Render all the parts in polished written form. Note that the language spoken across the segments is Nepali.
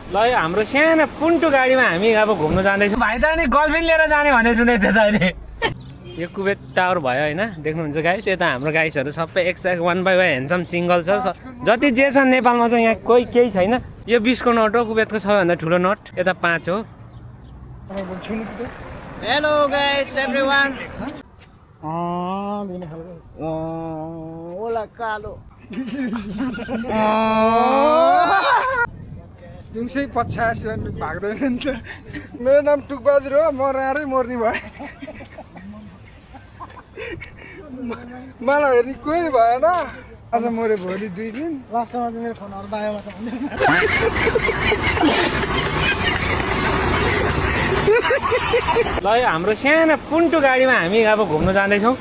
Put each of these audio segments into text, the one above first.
ल यो हाम्रो सानो पुन्टु गाडीमा हामी अब घुम्न जाँदैछौँ। भाइ त अनि गर्लफ्रेन्ड लिएर जाने भनेर सुनेको थियो त अहिले। यो कुवेत टावर भयो होइन, देख्नुहुन्छ गाइस। यता हाम्रो गाइसहरू सबै एक one by one handsome single छ। जति जे छ नेपालमा चाहिँ यहाँ कोही केही छैन। यो 20 को नोट हो, कुवेतको सबैभन्दा ठुलो नोट। यता 5 हो। Hello guys everyone. ओला कालो दिउँसै 50 भाग्दैन नि त। मेरो नाम टुकबहादुर हो, म रारै मर्ने भयो। मलाई हेर्ने कोही भएन। आज मऱ्यो, भोलि 2 दिन। लास्टमा चाहिँ मेरो फोनहरु बायोमा छ भन्दै। ल यो हाम्रो सानो पुन्टु गाडीमा हामी अब घुम्न जाँदैछौँ।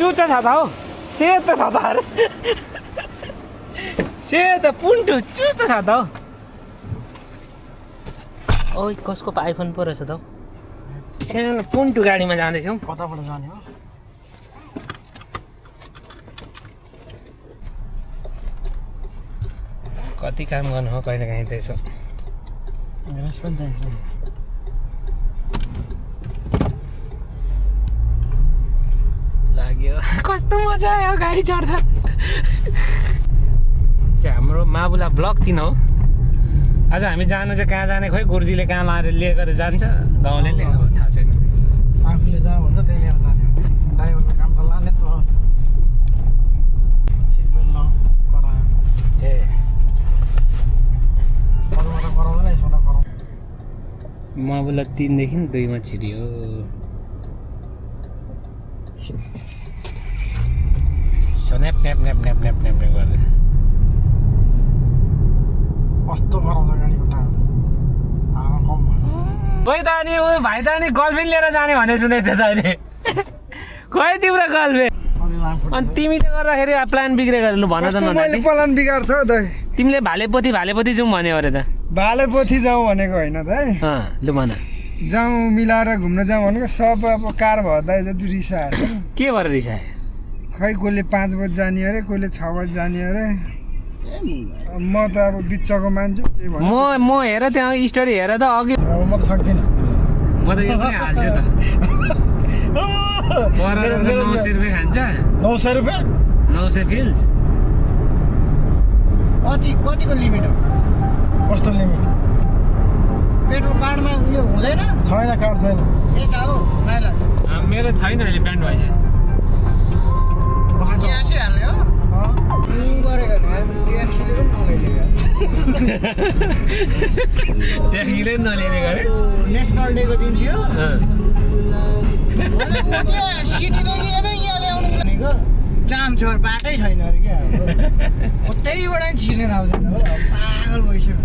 चुच्चा छ त हौ, सेतो छ त अरे। सेतो पुन्टु चुच्चा छ त हौ। ओइ कसको पो आइफोन पो रहेछ त हौ। सानो पुन्टु गाडीमा जाँदैछौँ। कताबाट जाने हो? कति काम गर्नु हो कहिले काहीँ त यसो रेस पनि चाहिन्छ। लाग्यो। कस्तो मजा आयो गाडी चढ्दा। हाम्रो माबुला ब्लक 3 हो। आज हामी जानु चाहिँ कहाँ जाने, खोइ गुरुजीले कहाँ लाएर लिएर जान्छ, गाउँले अब थाहा छैन। आफूले जा भन्छ त्यही लिएर जाने हो। ड्राइभरको काम त लाने त हो। सिट बेल्ट लाउ करायो। ए अरूबाट कराउँदैन, यसबाट कराउँ। माबुला 3 देखि 2 मा छिरियो। स्न्याप न्याप न्याप न्याप न्याप न्याप गर्दै कस्तो गराउँछ गाडीको टायर। हावा कम भयो। खोइ त अनि ऊ भाइ त अनि गर्लफ्रेन्ड लिएर जाने भनेर सुनेको थियो त अहिले। खोइ तिम्रो गर्लफ्रेन्ड। अनि लामखुट्टे अनि तिमीले गर्दाखेरि प्लान बिग्रेको लु भन त न। मैले प्लान बिगार्छ त। तिमीले भालेपोथी भालेपोथी जाउँ भन्यो अरे त। भालेपोथी जाउँ भनेको होइन त है। लु भन। जाउँ मिलाएर घुम्न जाउँ भनेको सब अब कार भर्दा जति रिसायो। के भएर रिसाए? खै कसले 5 बजी जाने अरे, कसले 6 बजी जाने अरे। म त अब बिचको मान्छे त्यही भन्छ। म हेर त्यहाँ स्टोरी हेर त अघि। अब म त सक्दिनँ। म त यो पनि हाल्छु त। 900 रुपियाँ खान्छ। 900 रुपियाँ 900 फिल्स। कतिको लिमिट हो? कस्तो लिमिट? पेट्रोल कार्डमा यो हुँदैन? छैन, कार्ड छैन। यता हो माइला। मेरो छैन अहिले, ब्यान्ड भइसक्यो। ग्यासै हाल्ने हो? गरेको ट्याक्सीले पनि नल्याइदिएको। ट्याक्सीले पनि नल्याइदिएको अरे। नेसनल डेको दिन थियो। सिटीदेखि यहाँ ल्याउनु भनेको जाम छ, बाटै छैन अरे क्या। त्यहीबाट नि छिर्नेर आउँछ हो, पागल भइसक्यो।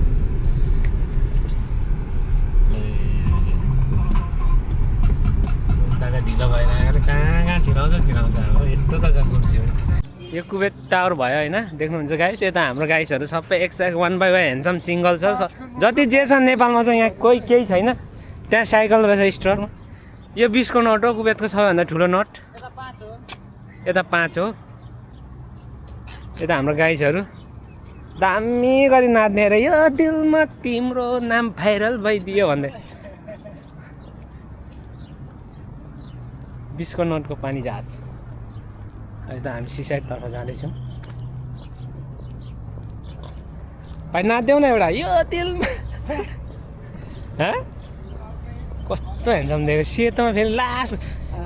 ढिलो भइरहेको कहाँ छिराउँछ अब यस्तो त छ कुर्सी। यो कुवेत टावर भयो होइन, देख्नुहुन्छ गाइस। यता हाम्रो गाइसहरू सबै एक one by one handsome single छ। जति जे छ नेपालमा चाहिँ यहाँ कोही केही छैन। त्यहाँ साइकल रहेछ स्टोरमा। यो 20 को नोट हो, कुवेतको सबैभन्दा ठुलो नोट। यता 5 हो। यता हाम्रो गाइसहरू दामी गरी नाच्ने अरे। यो दिलमा तिम्रो नाम भाइरल भइदियो भन्दै 20 को नोटको पानी जहाज। अहिले त हामी सिसाइडतर्फ जाँदैछौँ। भाइ नाच्देऊ न एउटा। यो दिलमा कस्तो ह्यान्डसम दिएको, सेतोमा फेरि लास्ट।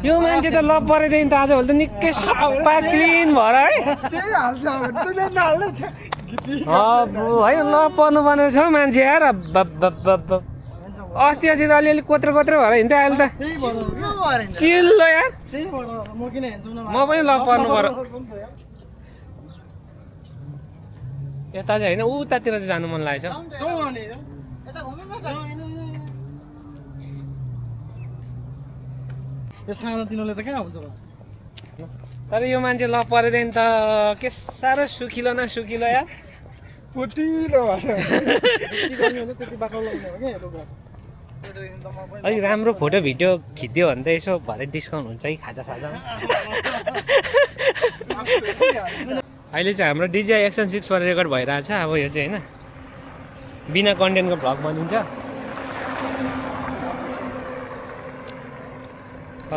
यो मान्छे त ल परेदेखि त आजभोलि त निकै सफा क्लिन भएर है। है ल पर्नु पर्ने छ मान्छे यार। अस्ति त अलिअलि कोत्रो भएर हिँड्दै अहिले त चिल्लो यार। म पनि ल पर्नु पर्यो। यता चाहिँ होइन, उतातिर चाहिँ जानु मन लागेको छ। सानोतिनोले त कहाँ हुन्छ? तर यो मान्छे ल परेदेखि त के साह्रो सुखिलो न सुखिलो यार। पोटिलो अलिक राम्रो फोटो भिडियो खिच्दियो भने त यसो भरे डिस्काउन्ट हुन्छ कि खाजा साजा। अहिले चाहिँ हाम्रो डिजिआई एक्सन 6 पर रेकर्ड भइरहेछ अब यो चाहिँ होइन। बिना कन्टेन्टको भ्लग बनिन्छ ल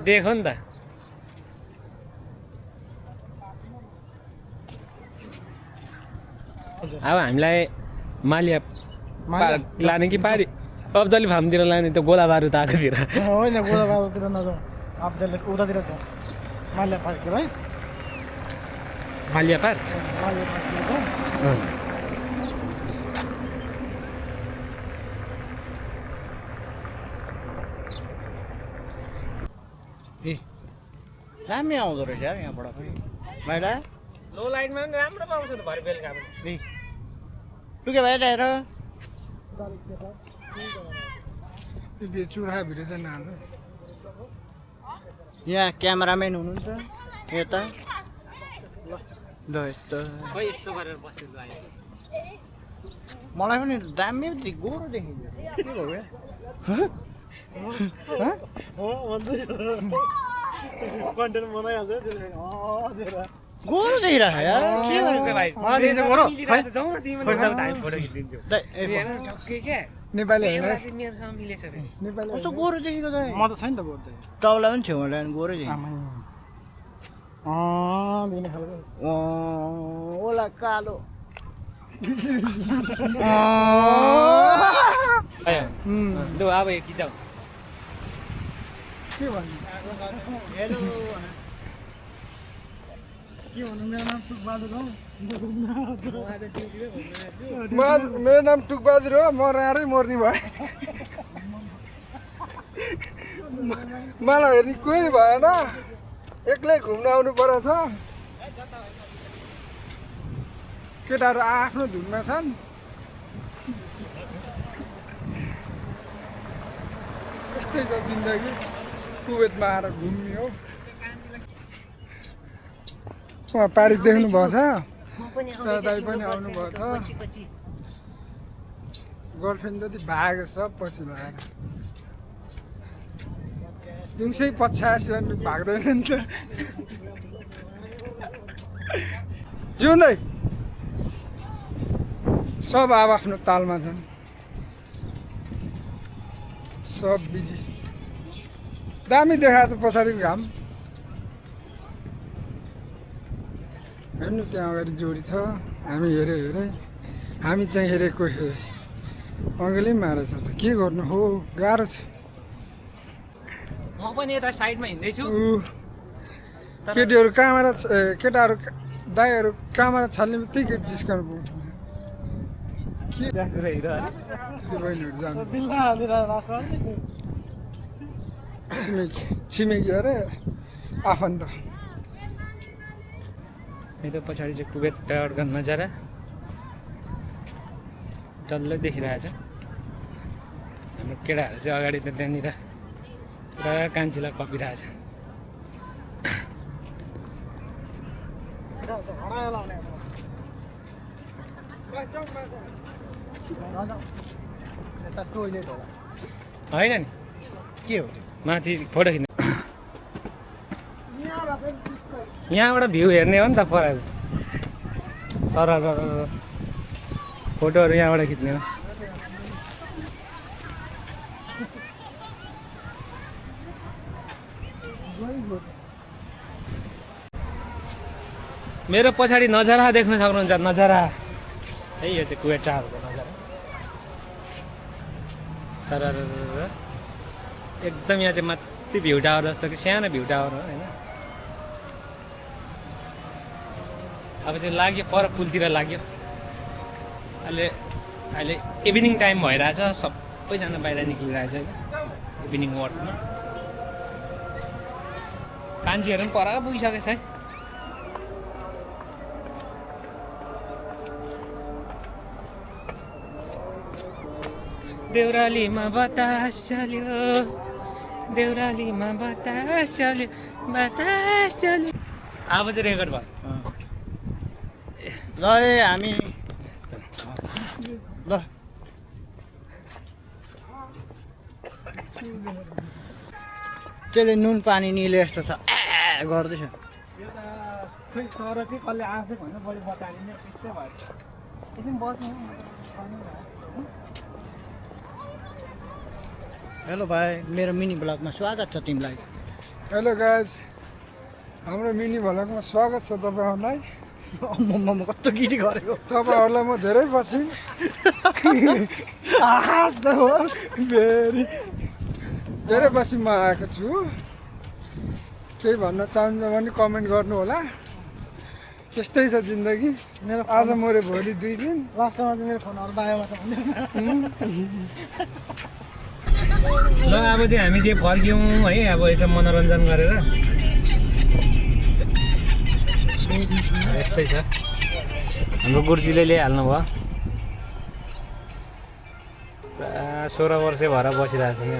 देखो नि त अब हामीलाई मालिया लाने कि पारी अब्दली फार्मतिर लाने त्यो गोला बारुद आएकोतिर होइन गोला बारुदतिर नजाउँ अब्दलले उतातिर छ मालिया पार्कतिर है मालिया पार्क मालिया पार्कतिर छ ए दामी आउँदो रहेछ यार यहाँबाट पनि भाइला लो लाइटमा पनि राम्रो पाउँछ त भरे बेलुका पनि ए टुके भइरहेर चुरा भिडियो चाहिँ नाल्नु यहाँ क्यामेराम्यान हुनुहुन्छ यता ल यस्तो खै यस्तो गरेर बसेको अहिले मलाई पनि दामी गोरो देखिन्छ के भयो यार कन्टेन्ट बनाइहाल्छ गोरो देखिरहेको यार के गरेको भाइ मलाई देखिन्छ गोरो जाउँ न तिमी पनि हामी फोटो खिचिदिन्छु ठक्कै क्या नेपाली एउटा चाहिँ मेरोसँग मिलेछ रे नेपाली कस्तो गोरो देखेको त म त छैन त गोरो तपाईँलाई पनि छेउमा ल्यायो भने गोरै देखिन्छ ओला कालो लु अब खिचाउ के भन्नु हेलो के भन्नु मेरो नाम टुकबहादुर हो मेरो नाम टुकबहादुर हो म राँडै मर्ने भयो मलाई हेर्ने कोही भएन एक्लै घुम्न आउनु परेछ केटाहरू आफ्नो धुनमा छन् यस्तै छ जिन्दगी कुवेतमा आएर घुम्ने हो उहाँ पारी देख्नु भएछ दाइ पनि आउनु भएको छ गर्लफ्रेन्ड जति भागेको सब पछि लगाएर दिउँसै पछ्याएपछि अनि भाग्दैन नि त जिउँदै सब अब आफ्नो तालमा छन् सब बिजी दामी देखाएको त पछाडिको घाम हेर्नु त्यहाँ अगाडि जोडी छ हामी हेरे हामी चाहिँ हेरेको हेरे अगाडि पनि मारेछ त के गर्नु हो गाह्रो छ म पनि यता साइडमा हिँड्दैछु केटीहरू क्यामेरा केटाहरू दाइहरू क्यामेरा छल्ने बित्तिकै केटी जिस्काउनु पाउँछ के बहिनीहरू जानु छिमेकी अरे आफन्त यता पछाडि चाहिँ कुवेत टावरको नजारा डल्लै देखिरहेछ हाम्रो केटाहरू चाहिँ अगाडि त त्यहाँनिर पुरा कान्छीलाई कपिरहेछ टोइलेट होला होइन नि के हो माथि फोटो खिच्नु यहाँबाट भ्यू हेर्ने हो नि त पराको सर फोटोहरू यहाँबाट खिच्ने हो मेरो पछाडि नजारा देख्न सक्नुहुन्छ नजारा है यो चाहिँ कुवेत टावरको नजारा सर एकदम यहाँ चाहिँ माथि भ्यू टावर जस्तो कि सानो भ्यू टावर हो होइन अब चाहिँ लाग्यो पर पुलतिर लाग्यो अहिले इभिनिङ टाइम भइरहेछ सबैजना बाहिर निक्लिरहेछ होइन इभिनिङ वाकमा कान्छीहरू पनि पर पुगिसकेछ है देउरालीमा बतास चल्यो देउरालीमा बतास चल्यो बतास चल्यो अब चाहिँ रेकर्ड भयो ल हामी ल त्यसले नुन पानी निले जस्तो छ गर्दैछ खोइ तर चाहिँ कसले आफै भन्नु बढी बताइदिने त्यस्तै भयो एकछिन बस्नु हेलो भाइ मेरो मिनी ब्लगमा स्वागत छ तिमीलाई हेलो गाइज हाम्रो मिनी भ्लगमा स्वागत छ तपाईँहरूलाई म कस्तो गिरी गरेको तपाईँहरूलाई म धेरै पछि धेरै पछि म आएको छु केही भन्न चाहन्छ भने कमेन्ट गर्नु होला त्यस्तै छ जिन्दगी मेरो आज मऱ्यो भोलि 2 दिन लास्टमा चाहिँ मेरो फोनहरू बायोमा छ भन्दैन ल अब चाहिँ हामी चाहिँ फर्क्यौँ है अब यसो मनोरञ्जन गरेर यस्तै छ हाम्रो गुरुजीले ल्याइहाल्नु भयो 16 वर्ष भएर बसिरहेको छ नि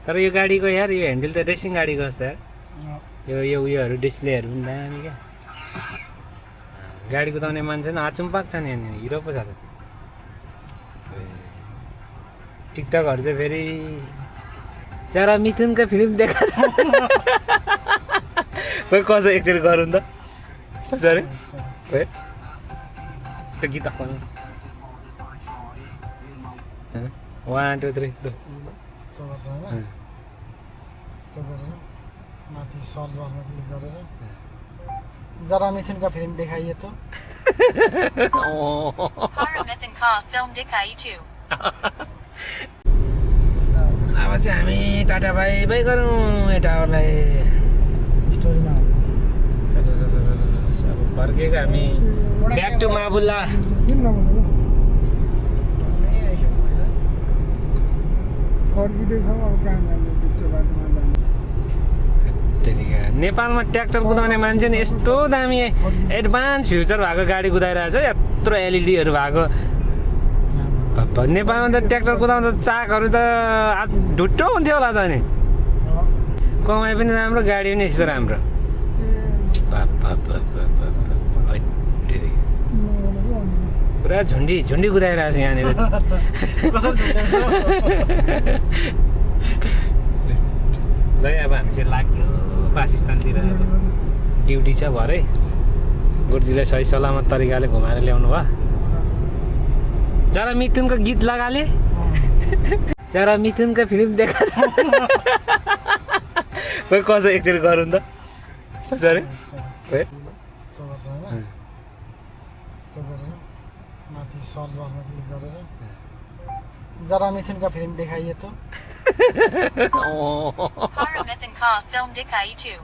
तर यो गाडीको यार यो ह्यान्डल त रेसिङ गाडीको जस्तो यार यो उयोहरू डिस्प्लेहरू पनि दामी क्या गाडी कुदाउने मान्छे नि आचुम्पाक छ नि यहाँनिर हिरो पो छ त टिकटकहरू चाहिँ फेरि जरा मिथुनको फिल्म देखा खोइ कसो एकचोटि गरौँ त कसो अरे खोइ त्यो गीत आउनु 1 2 3 माथि सर्च बारमा क्लिक गरेर जरा मिथुनका फिल्म देखाइए त Paramithon ka film दिखाइछु अब चाहिँ हामी टाटा बाई बाई गरौँ यताहरूलाई स्टोरीमा अब फर्केको हामी ब्याक टु माबुल्ला किन नभन्नु फर्किँदैछौँ अब कहाँ जाने बिच बाटोमा जाने नेपालमा ट्र्याक्टर कुदाउने मान्छे नि यस्तो दामी एडभान्स फ्युचर भएको गाडी कुदाइरहेको छ यत्रो एलइडीहरू भएको नेपालमा त ट्र्याक्टर कुदाउँदा चाकहरू त ढुट्टो हुन्थ्यो होला त नि कमाइ पनि राम्रो गाडी पनि यस्तो राम्रो पुरा झुन्डी कुदाइरहेको छ यहाँनिर ल अब हामी चाहिँ लाग्यो वासस्थानतिर ड्युटी छ भरे गुरुजीले सही सलामत तरिकाले घुमाएर ल्याउनु भयो जरा मिथुनको गीत लगाले जरा मिथुनको फिल्म देखा खोइ कसो एकचोटि गरौँ त कसो अरे खोइ माथि सर्च बारमा क्लिक गरेर जरा मिथुनका फिल्म देखाइए त Paramithon ka film दिखाइछु